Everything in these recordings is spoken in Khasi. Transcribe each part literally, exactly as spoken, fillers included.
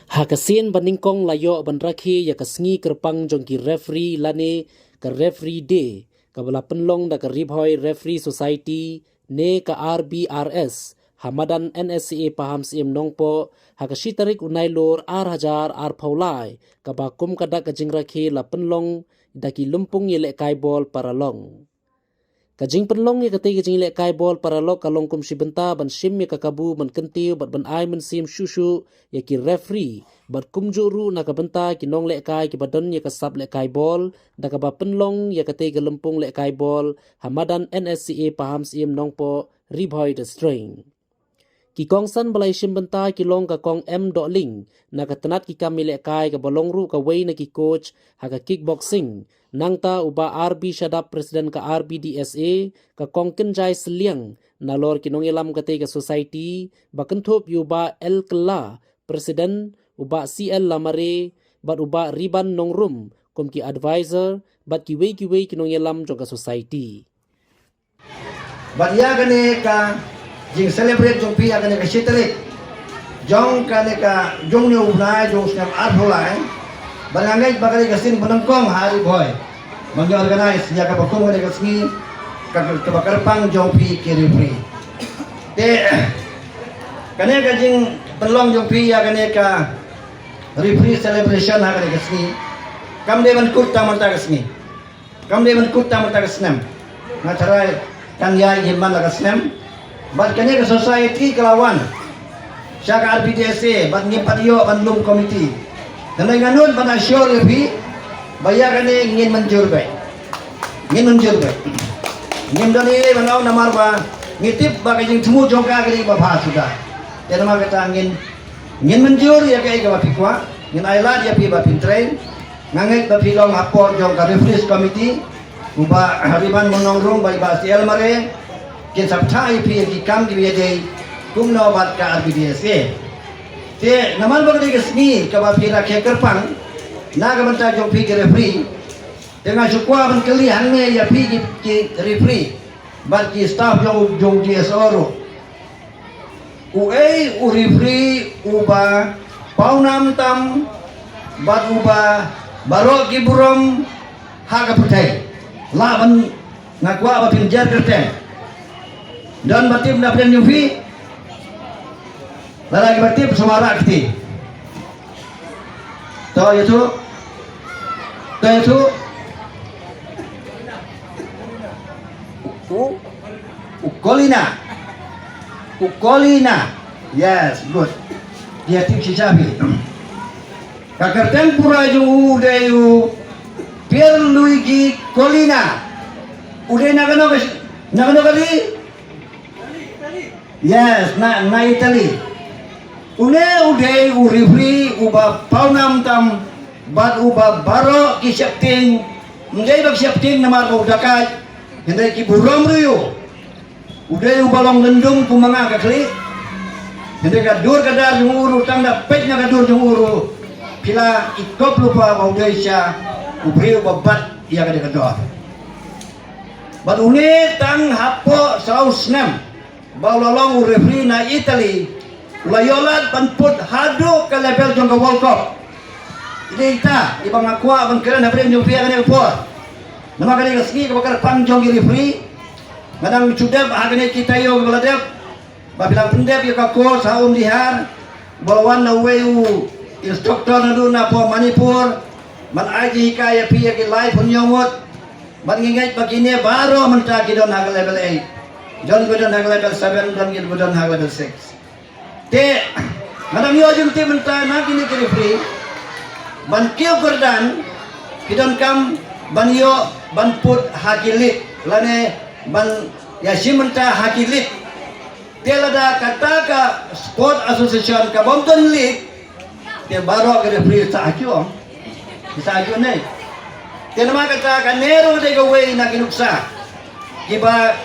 Ha ka sien ba nyngkong la ïoh ban rakhe ïa ka sngi kyrpang jong ki referee lane ka Referee Day, kaba la pynlong da ka Ri Bhoi Referee Society ne ka R B R S ha madan N S C A Pahamsyiem Nongpoh ha ka shi tarik u Nailur ar hajar arphew lai, kaba kum ka dak ka jingrakhe la pynlong da ki lympung ïalehkai bol paralok. Ka jingpynlong ïa katei ka jinglehkai bol paralok ka long kum shi bynta ban shim ïa ka kabu ban kyntiew bad ban ai mynsiem shuh shuh ïa ki referee bad kumjuh ruh na ka bynta ki nonglehkai kiba don ïa ka sap lehkai bol, da kaba pynlong ïa katei ka lympung lehkai bol ha madan N S C A Pahamsyiem Nongpoh, Ri Bhoi District. Ki kongsan ba la ïashim bynta ki long ka Kong M Dohling na ka tnat ki kam ïalehkai, kaba long ruh kawei na ki coach ha ka kickboxing. Nangta u Bah R B Shadap, President ka R B D S A, ka Kong Kynjai Sylliang nalor ki nongïalam katei ka society, ba kynthup ïa u Bah L Kylla, President, u Bah C L Lamare bad u Bah Riban Nongrum kum ki advisor, bad kiwei kiwei ki nongïalam jong ka society. Bad ïa kane ka jing celebrate jong phi ïa kane ka shi tarik jong kane ka jong une u bnai jong u snem arphew lai. Bad nga ngeit ba kane ka sien ba nyngkong ha Ri Bhoi ba ngi organize ïa kaba kum kane ka sngi ka, kaba kyrpang jong phi ki referee. Te kane ka jingpynlong jong phi ïa kane ka referee celebration ha kane ka sngi kam dei ban kut tang mynta ka sngi. Kam dei ban kut tang mynta ka snem. Nga tharai kan ïai hi man la ka snem. Bad kane ka society ka la wan sha ka R B D S A bad ngim pat ïoh ban lum committee. Hynrei nga nud ban assure ïa phi ba ïa kane ngin mynjur beit. Ngin mynjur beit. Ngim don ei ei ban ong namar ba ngi tip ba ka jingthmu jong ka ka dei ba bha suda. Te namar kata ngin, ngin mynjur ïa kaei kaba phi kwah. Ngin ailad ïa phi ba phin train. Nga ngeit ba phi long hapoh jong ka referees committee, u Bah Riban Nongrum bad i Bah C L Mare, kin sa pynthah ïa phi ïa ki kam kiba ïadei kumno bad ka R B D S A. Te namar ba ka dei ka sngi kaba phi rakhe kyrpang na ka bynta jong phi ki referee, te nga shu kwah ban kylli hangne ïa phi ki, ki referee bad ki staff jong, jong D S O ruh. Uei u referee uba pawnam tam bad uba baroh ki burom ha ka pyrthei? Lah ban, nga kwah ba phin jer kyrteng. Don ba tip na pdeng jong phi? Lada kiba tip sngewbha rah kti. To ïathuh. To ïathuh. U, u Kolina. U Kolina. Yes, good. Ïa tip shisha phi. Ka kyrteng pura jong u dei u Pierluigi Collina. U dei na kano ka, na kano ka ri? Yes, na, na Italy. Une u dei u referee uba pawnam tam bad uba baroh ki sheptieng. Ym dei ba ki sheptieng namar ba u da kait. Hynrei ki burom ruh ïa u. U dei uba long lyndum kum ma nga ka khlieh. Hynrei ka dur ka dar jong u ruh, tang da peit na ka dur jong u ruh, phi la ikop lypa ba u dei shisha u briew uba bat ïa ka dei ka dor. Bad une tang hapoh saw snem ba u la long u referee na Italy, u la ïoh lad ban put haduh ka level jong ka World Cup. Ine ita iba nga kwah ban kren hapdeng jong phi ha kane ka por. Namar kane ka sngi kaba kyrpang jong ki referee. Nga dang shu dep ha kane ki taïew kiba la dep ba phi la pyndep ïa ka course ha Umdihar, ba la wan na uwei u instructor naduh na poh Manipur ban ai jinghikai ïa phi ïa ki lai phew hynñiew ngut. Bad ngi ngeit ba kine baroh mynta ki don ha ka level eight, don kiba don ha ka level seven, don kiba don ha ka level six. Te nga dang ïoh jingtip mynta na kine ki referee ban kiew kyrdan, ki donkam ban ïoh ban put ha ki league lane ban ïashim bynta ha ki league. Te lada kata ka sport association ka bym don league, te baroh ki referee sa ha ki ong. Ki sa ha ki ong ne. Te namar kata kane ruh dei kawei na ki nuksa kiba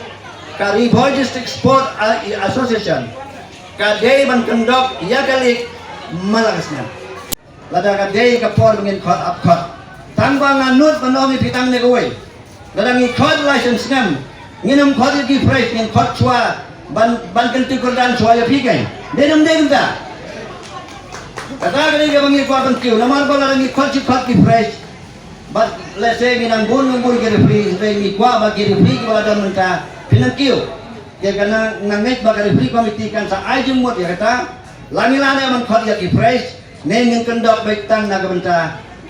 ka Ri Bhoi District Sport, a, Association ka dei ban kyndok ïa ka league man la ka snem. Lada ka dei ka por ngin khot ap khot. Tang ba nga nud ban ong ïa phi tang ne kawei. Lada ngi khot la snem snem, ngin ym khot ïa ki fresh, ngin khot shuwa ban, ban kyntiew kyrdan shuwa ïa phi kein. Dei ne ym dei kumta? Kata ka dei kaba ngi kwah ban kiew, namar ba lada ngi khot shi khot ki fresh, bad lehse ngi nang bun nang bun ki referee, hynrei ngi kwah ba ki referee kiba la don mynta phin nang kiew. Te ka nang, nang ngeit ba ka referee committee kan sa ai jingmut ïa kata, la ngi la ne ban khot ïa ki fresh, ne ngin kyndok beit tang na ka bynta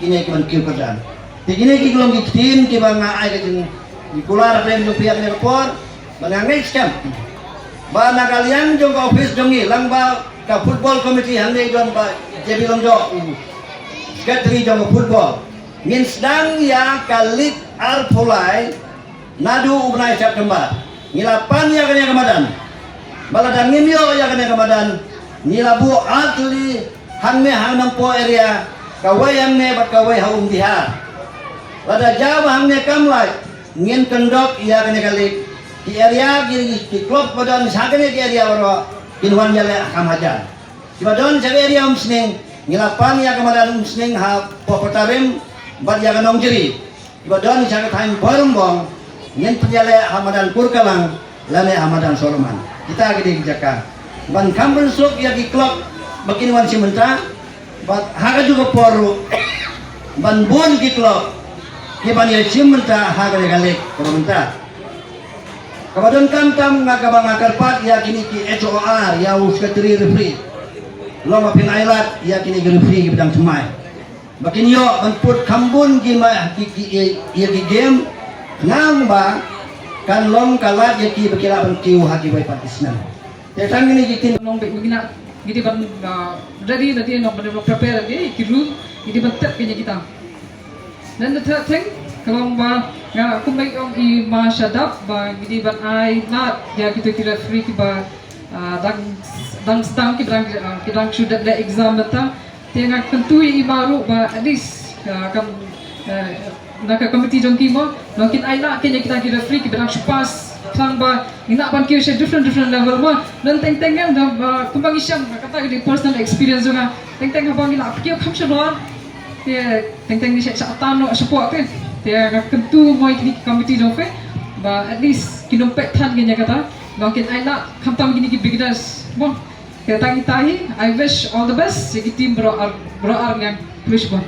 kine ki ban kiew kyrdan. Te kine ki long ki ktien kiba nga ai ka jingkular ha pdeng jong phi ha kane ka por, ba nga ngeit skhem ba na ka liang jong ka office jong ngi, lang ba ka football committee hangne i don Bah J B Longjoh, u secretary jong ka football, ngin sdang ïa ka league arphew lai naduh u bnai September. Ngi la pan ïa kane ka madan. Ba lada ngim ïoh ïa kane ka madan, ngi la buh artylli hangne ha Nongpoh area, kawei hangne bad kawei ha Umdihar. Lada jaw ba hangne kam lait, ngin kyndok ïa kane ka league. Ki area, ki, ki club ba don sha kane ki area baroh kin wan ïaleh ha kham hajan. Kiba don sha ka area Umsning, ngi la pan ïa ka madan Umsning hapoh Patarim bad ïa ka Nongjri. Kiba don sha ka thaiñ Poirymbong, ngin pynïaleh ha madan Kurkalang lane ha madan Solomon. Kita ki dei ki jaka ban kham pynsuk ïa ki club ba kin wan shim bynta, bad ha kajuh ka por ruh ban bun ki club kiban ïashim bynta ha kane ka league kaba mynta. Kaba donkam tam nga, kaba nga kyrpad ïa kine ki H O R, ïa u secretary referee, long ba phin ailad ïa kine ki referee kiba dang thymmai, ba kin ïoh ban put kham bun ki ma, ki, ki, ïa, ïa ki game, khnang ba kan long ka lad ïa ki ba ki lah ban kiew ha kiwei pat ki snem. Te tang kine ki ktien. Long ba ngi na, ngi dei ban, ah, ready, ready, ngi dei ban prepare ready ki room, ngi dei ban tep kine kita. Then the third thing, ka long ba nga kumba ong i ma sha dap ba ngi dei ban ailad ïa kito ki referee kiba, ah, dang, dang sdang, kiba dang, ah, ki dang shu dep leh exam mynta. Te nga kyntu ïa i ma ruh ba at least, ah, kam, ah, na ka committee jong ki mo, nong kin ailad kine kita ki referee kiba dang shu pass, khnang ba ngi lah ban kiew sha different, different level mo. Nang teng teng em, da, ah, kumba ngi shem, kata ka dei personal experience jong nga. Teng teng haba ngi lah kiew kham shalor, te teng teng ngi shah, shah tan noh shapoh te. Te nga kyntu mo ïa kine ki committee jong phi ba at least kin ym peit than kine kata, nong kin ailad khamtam kine ki beginners mo. Te tang ita hi, I wish all the best ïa ki team baroh ar, baroh ar, ngan khublei shibun.